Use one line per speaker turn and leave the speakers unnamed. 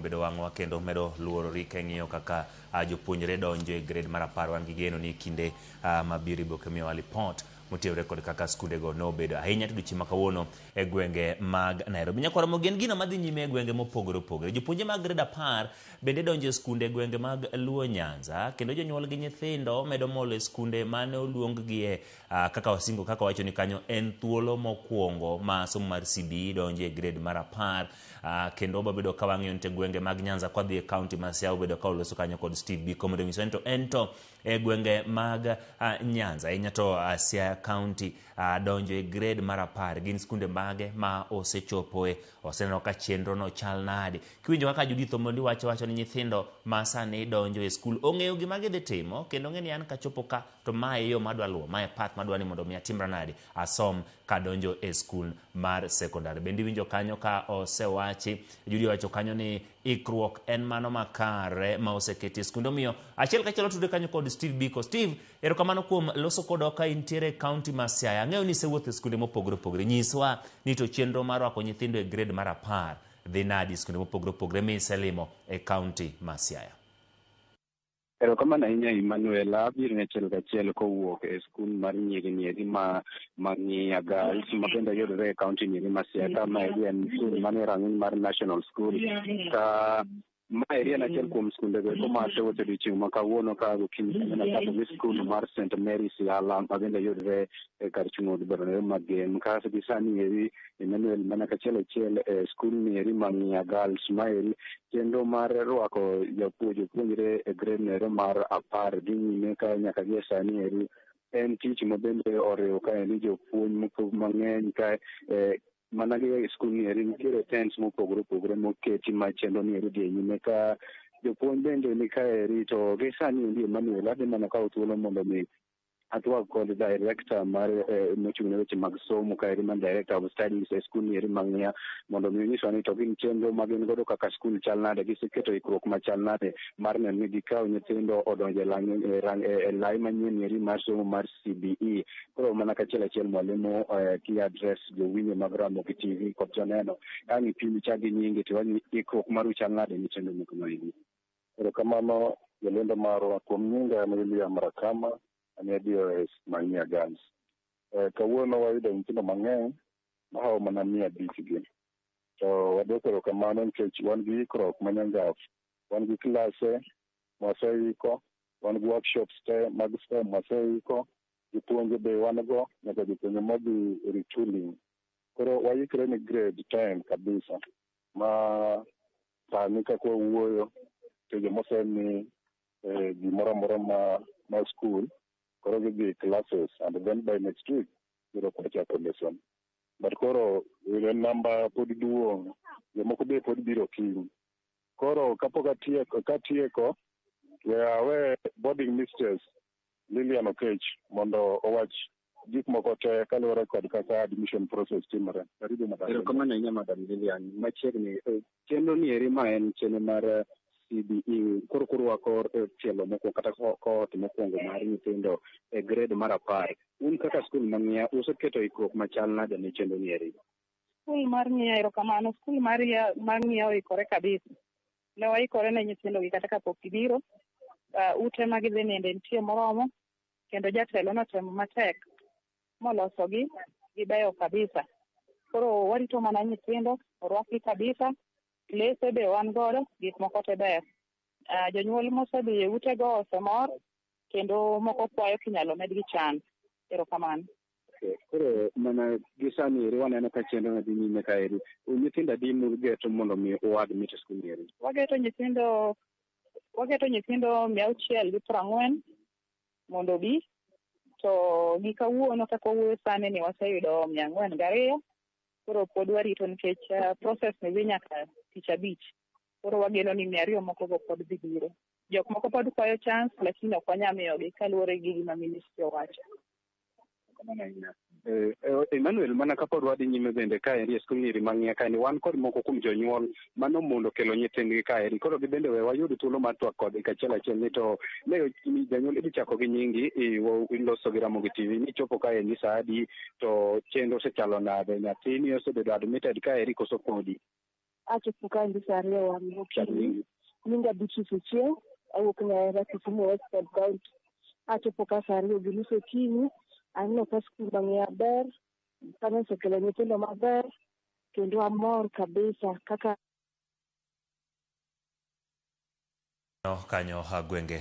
Bedo wang'wa kendo medo luorori ka ing'iyo kaka jopuonjre donjo e grade mar 10. Wan gi geno ni kinde mabiro ibiro miyowa lipot motenore kod kaka skundego nobedo ahinya to odiochieng' ma kawuono e gwenge mag Nairobi. Nyakwar Ramogi en gino madhi nyime e gwenge mopogore opogore. Jopuonje mag grade 10 bende donjo e skunde e gwenge mag Luo Nyanza kendo jonyuol gi nyithindo medo molo e skunde mane oluonggie kaka wasingo kaka wacho ni kanyo en thuolo mokwongo ma somo mar CBE donjo e grade mar 10. Kendo wabedo ka wang'iyo nite gwenge mag Nyanza kwa dhi e county ma Siaya obedo ka oloso kanyo kod Steve Biko mondo onyiswa ni to en to e gwenge mag Nyanza ahinya to Siaya county donjo e grade mar 10 gin skunde mage ma osechopoe, oseneno ka chenro no chal nade. Kiwinjo kaka Judith Omondi wacho ni nyithindo ma sani donjo e skul ong'eyo gima gidhi timo kendo ong'e ni an kachopo ka to mae e yo madwa luwo, mae path madwa ni mondo mi atimra nade, asom kadonjo e skul mar sekondar. Bende iwinjo kanyo ka osewachi, Judy owacho kanyo ni ikruok en mano makare ma oseketi e skunde. Omiyo achiel kachiel otudre kanyo kod Steve Biko. Steve, erokamano kuom loso kodwa ka intiere e county ma Siaya. Ang'eyo ni isewuotho e skunde mopogore opogore. Nyiswa ni to chenro mar rwako nyithindo e grade mar 10 dhi nadi e skunde mopogore opogore miselimo e county ma Siaya.
Erokamano ahinya Emmanuel, abiro ni achiel kachiel kowuok e skul mar nyiri nieri ma Mang'iya Girls ma bende yudore e kaunti nieri ma Siaya ka maeri en skul manie rang'iny mar National School ka maeri en achiel kuom skunde go eko ma asewuotho odiochieng' ma kawuono ka gokinyi kanyo nachako gi skul mar St Mary's Yala ma bende yudore e kar chung' od bura ma Gem. Ka gi sani eri Emmanuel mana kachiel achiel e skul ni eri Mang'iya Girls maeri chenro mar rwako jopuonjre e grade noero mar 10 dhi nyime ka nyaka gi e sani eri en tich ma bende oriwo kaendi jopuonj mang'eny ka mana gi e skul ni eri nitiere tents mopogore opogore moketi ma chenro ni eri dhi nyime ka jopuonj bende ni kaeri to gi sani endi Emmanuel adhi mana kawo thuolo mondo mi atwag kod director mar mochung' ne weche mag somo kaeri man director of studies e skul ni eri Mang'iya mondo mi onyiswa ni to gin chenro ma gin godo kaka skul chal nade, giseketo ikruok machal nade mar neno ni gikawo nyithindo odonjo e lai manyien eri mar somo mar CBE. Koro mana kachiel achiel mwalimu ki address jowinjo mag Ramogi TV kod joneno ang' ipim ichak gi nyingi to iwach ni ikruok maru chal nade ne chenro ma kamaendi.
Erokamano jalendo marwa, kuom nyinga an William Rakama, an e DOS Mang'iya Girls. Kawuono wayudo nyithindo mang'eny mahawo mana 500 gi. To waduoko erokamano nikech wan gi ikruok manyangaf. Wan gi klase mwaseiko, wan gi workshops te mag STEM mwaseiko, jopuonje be wan go, nyaka jopuonje modhi retooling. Koro waikre ni grade 10 kabisa ma sani kaka wawuoyo to jomosemi gimoro amora ma school koro gidhi classes and then by next week biro kwachako lesson. But koro namba pod duong', jomoko be pod biro kiny. Koro kapok atieko, we awe boarding mistress Lilian Okech mondo owach gik moko te kaluwore kod kaka admission process timore. Karibu madam.
Erokamano ahinya madam Lilian. Machiegni chenro ni eri ma en chenro mar CBE koro kurwako tielo mokwongo kata cohort mokwongo mar nyithindo e grade mar 10. Un kaka skul Mang'iya useketo ikruok machal nade ne chenro ni eri?
Skul mar Ng'iya, erokamano. Skul mar Ng'iya oikore kabisa. Ne waikore ne nyithindo gi kata kapok gibiro. Ute ma gidhi ninde nitie moromo kendo jatelo notemo matek molosogi gibeyo kabisa. Koro warito mana nyithindo orwakgi kabisa, lese be wan godo, gik moko te ber. Jonyuol mosedhi e utego osemor kendo moko kwayo kinyalo medgi chan. Erokamano.
Koro mana gi sani eri waneno ka chenro no dhi nyime ka eri. Nyithindo adi mugeto mondo mi u-admit e skul eri?
Wageto nyithindo 640 mondo obi, to gi kawuono kaka wawuoyo sani ni waseyudo 402. Koro pod warito nikech process ni dhi nyaka tich abich. Koro wageno ni 200 moko go pod dhi biro. Jok moko pod kwayo chance lakini ok wanyal miyogi kaluwore gi gima ministry owacho.
Emmanuel, mana kapod wadhi nyime bende kaeri e skul nyiri Mang'iya kaendi wan kod moko kuom jonyuol mano mondo kelo nyithindgi kaeri. Koro gibende we wayud thuolo mar twak kodgi kachiel achiel ni to ne janyuol idhi chako gi nyingi iloso gi Ramogi TV ni chopo kaendi sa adi to chenro osechalo nade, nyathini osebedo admitted kaeri koso podi?
Achopo kaendi saa 2 wang' gokinyi. Nyinga Beatrice Ochieng', awuok Nyahera, Kisumu West Sub County. Achopo ka saa 2:30 okinyi, aneno ka skul mang'iya ber, kanyo osekelo nyithindo maber, kendo amor kabisa kaka
Kanyo gwenge.